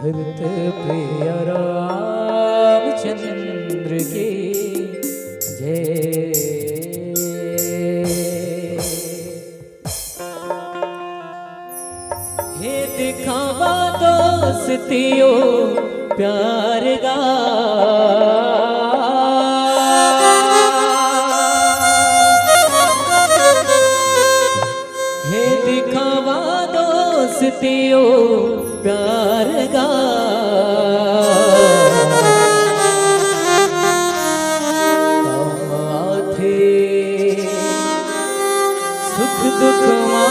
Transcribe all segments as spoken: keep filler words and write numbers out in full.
भरत प्रिय रामचंद्र की जय। हे दिखावा दोस्तियो प्यार गा, हे दिखावा दोस्तियो प्यार गा। काम आथे सुख दुख मा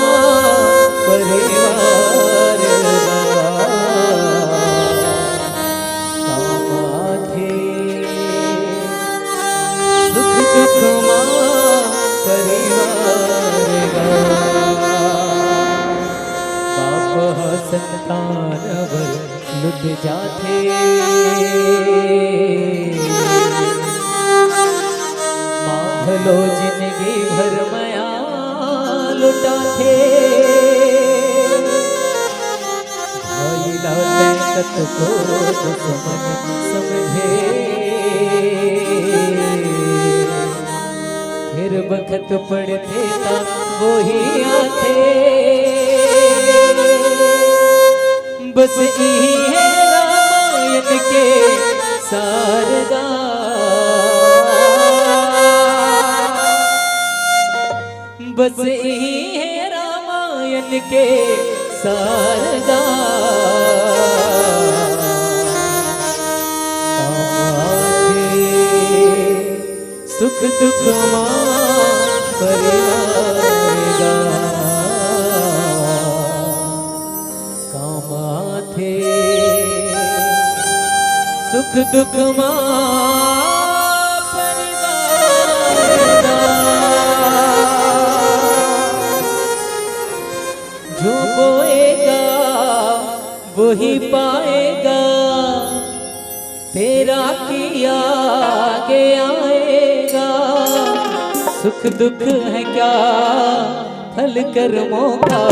परिवार गा। काम आथे सुख दुख मा परिवार गा। बाप ह संतान बर लुट जाथे, माँ घलो जिनगी भर मया लुटाथे। भाई ला तैं कतको दुश्मन समझे, फेर बखत पड़थे त वही आथे। बस इही हे रामायण के सार गा। बस इही हे रामायण के सार गा। काम आथे सुख दुख मा परिवार गा। काम आथे सुख दुख मा परिवार गा। जो बोएगा वही पाएगा, तेरा किया आगे आएगा। सुख दुख है क्या फल कर्मों का,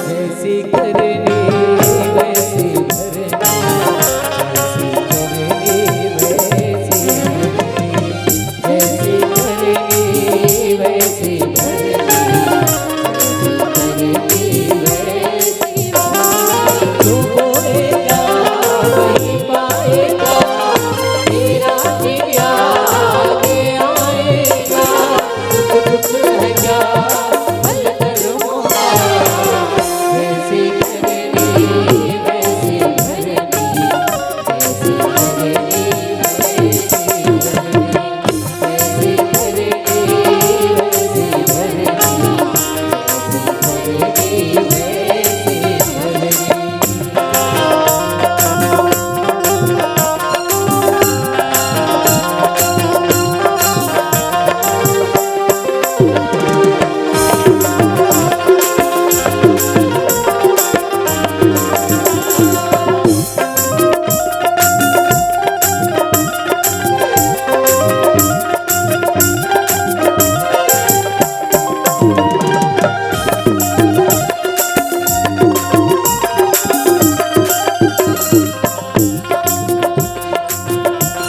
जैसी करनी वैसी भरनी, जैसी करनी वैसी भरनी, जैसी करनी वैसी भरनी।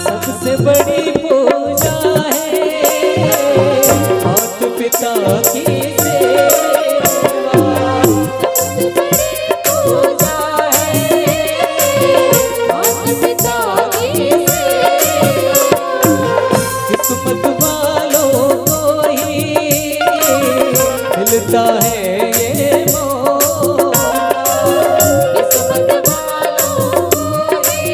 सबसे बड़ी पूजा है मात पिता की सेवा। सबसे बड़ी पूजा है मात पिता की सेवा। किस्मत वालों को ही मिलता है ये मौका। किस्मत वालों को ही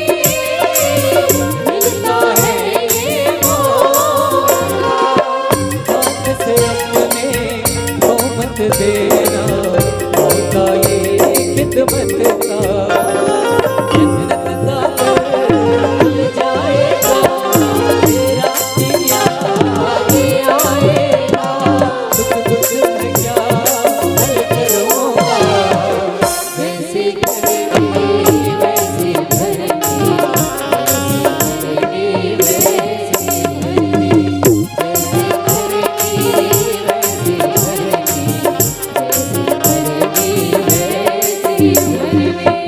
मिलता है ये मौका। हाथ से अपने को मत देना, मौका ये खिदमत का। जन्नत का घर मिल जाएगा, तेरा दिया आगे आएगा। दुख दुख में क्या हल करूँगा। जैसी करनी वैसी भरनी, जैसी करनी वैसी भरनी, जैसी करनी वैसी भरनी, जैसी करनी वैसी भरनी।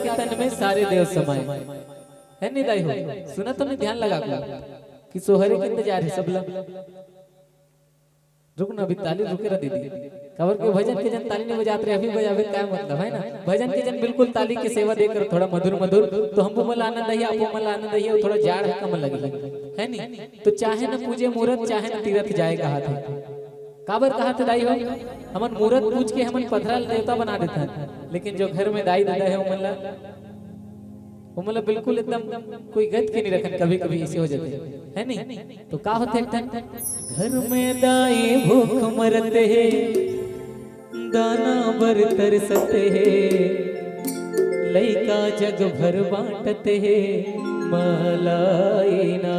के तन में सारे देव समाए। है नहीं दाई हो? सुना तो नहीं, ध्यान लगा के कि सोहरे के इंतजार है सब लोग। रुक ना, अभी ताली रुके रह दीदी। काबर के भजन के जन ताली नहीं बजात रहे, अभी बजावे का मतलब है ना? भजन के जन बिल्कुल ताली के सेवा देकर थोड़ा मधुर मधुर, तो हमको मन ला आनंद आही, आपको मन ला आनंद आही, और थोड़ा जाड़ है कम लगी, है नहीं? तो चाहे न पूजे मूरत, चाहे न तीरथ जाए कहा थे। काबर कहा थे दाई हो? हमन मूरत पूज के हमन पथरा ल देवता बना देथन, लेकिन जो घर में दाई ददा है ओमन ला, ओमन ला बिल्कुल एकदम कोई गत के नहीं रखन, कभी कभी ऐसे हो जाते हैं, है नहीं? तो का होथे एक ठन, घर में दाई भूख मरत हे, दाना बर तरसत हे, लइका जग भर बांटत हे, मला ए ना।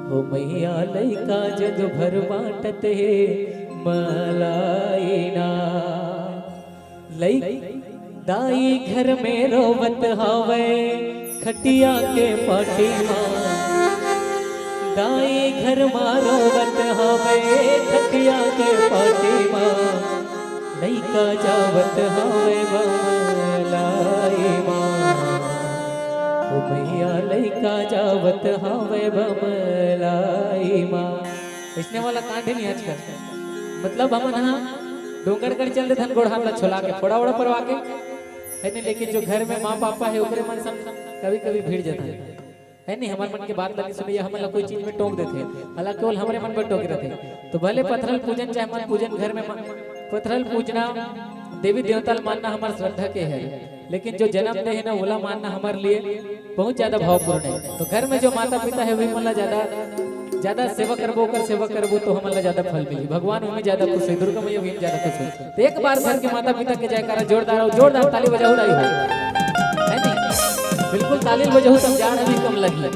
हो मैया लइका जग भर बांटत हे, मला ए ना। लइका दाई घर में रोवत हवय खटिया के पाटी मा, दाई घर मा रोवत हवय खटिया के पाटी मा, लइका जावत हवय बमलाई मा, ओ मैया लइका जावत हवय बमलाई मा। अइसने वाला कांड ही नहीं आजकल। मतलब हमन हा डोंगरगढ़ चल देथन गोड़ हाथ ला छोला के, फोड़ा ओड़ा परवा के, है नहीं? लेकिन जो घर में माँ पापा है ओकरे मन संग कभी कभी भिड़ जाथन, है नहीं? हमर मन के बात ला नहीं सुनइया, हमन ला कोई चीज में टोक देथे, हालांकि केवल हमरे मन पर टोके रथे। तो भले पथरल पूजन चाहे मन पूजन, घर में मा-, पथरल पूजना, देवी देवता ला मानना हमर श्रद्धा के है, लेकिन जो जन्म दे है ना ओला मानना हमर लिए बहुत ज्यादा भावपूर्ण है। तो घर में जो माता पिता है वही मन ला ज्यादा, ज्यादा सेवा करबो, ओकर सेवा करबो तो हमन ला ज्यादा फल मिली, भगवान ओमे ज्यादा खुश है, दुर्गा मैया ओमे ज्यादा खुश है। तो एक बार घर के माता पिता के जयकारा जोरदार हो, जोरदार ताली बजाओ दाई हो, है नहीं? बिल्कुल ताली बजाओ तब जाड़ भी कम लगी।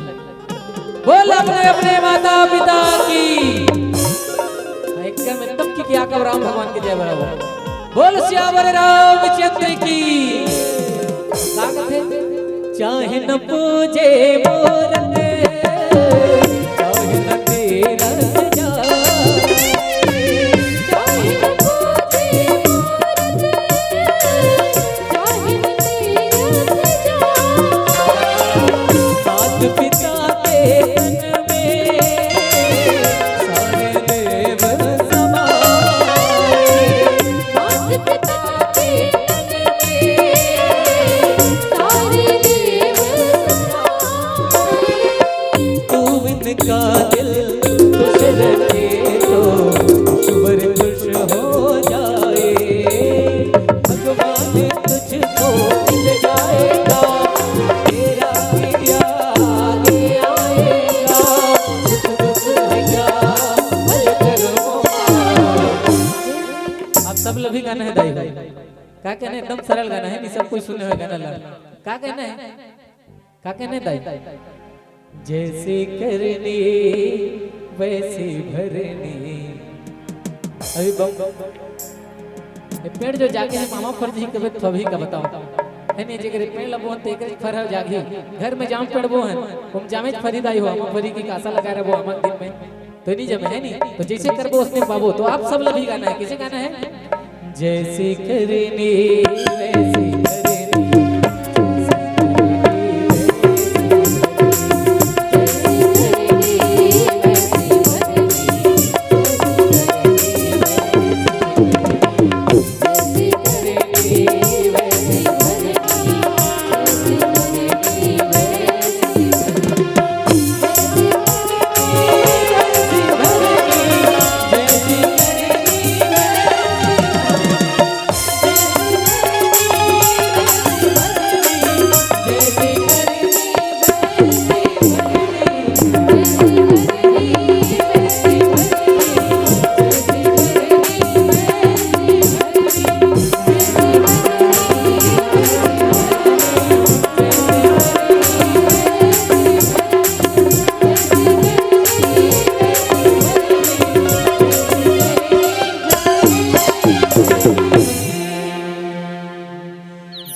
बोल अपने अपने माता पिता की। एकदम एकदम की क्या कब राम भगवान की जय बराबर। बोल सियावर रामचंद्र की। का कथे? चाहे न पूजे मूरत, चाहे न तीरथ जाए, चाहे न पूजे मूरत, चाहे न तीरथ जाए। मात पिता के तन में सारे देव समाए। मात पिता के तन में सारे देव समाए। तू इनका दिल खुश रखे तो ईश्वर खुश हो जाए। भगवान तुझको मिल जाएगा, तेरा पिया आगे आएगा। सुख दुख है क्या, भल कर्मों का। आप सब लोग भी गाना है दाई भाई। का कहना है? एकदम सरल गाना है, नहीं सब कुछ सुने हुए गाना ला। का कहना है? का कहना है दाई? जैसी करनी वैसी भरनी। अभी बम, ये पेड़ जो जागे है मामा फर जी कबे तो अभी का बताओ, है नहीं? जेकर पेड़ लगबो हन तेकर फर ह जागे। घर में जाम पेड़ बो हन, हम जामे फरी दाई हो, मामा फरी की कासा लगा रहे वो हम दिन में, तो नहीं जमे, है नहीं? तो जैसे करबो उसने पाबो। तो आप सब ला भी गाना है, कैसे गाना है? जैसी करनी वैसी भरनी।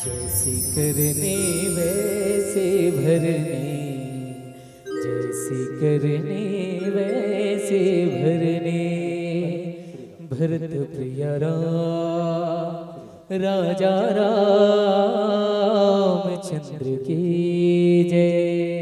जैसी करनी वैसी भरनी, जैसी करनी वैसी भरनी। भरत प्रिया राम, राजा रामचंद्र की जय।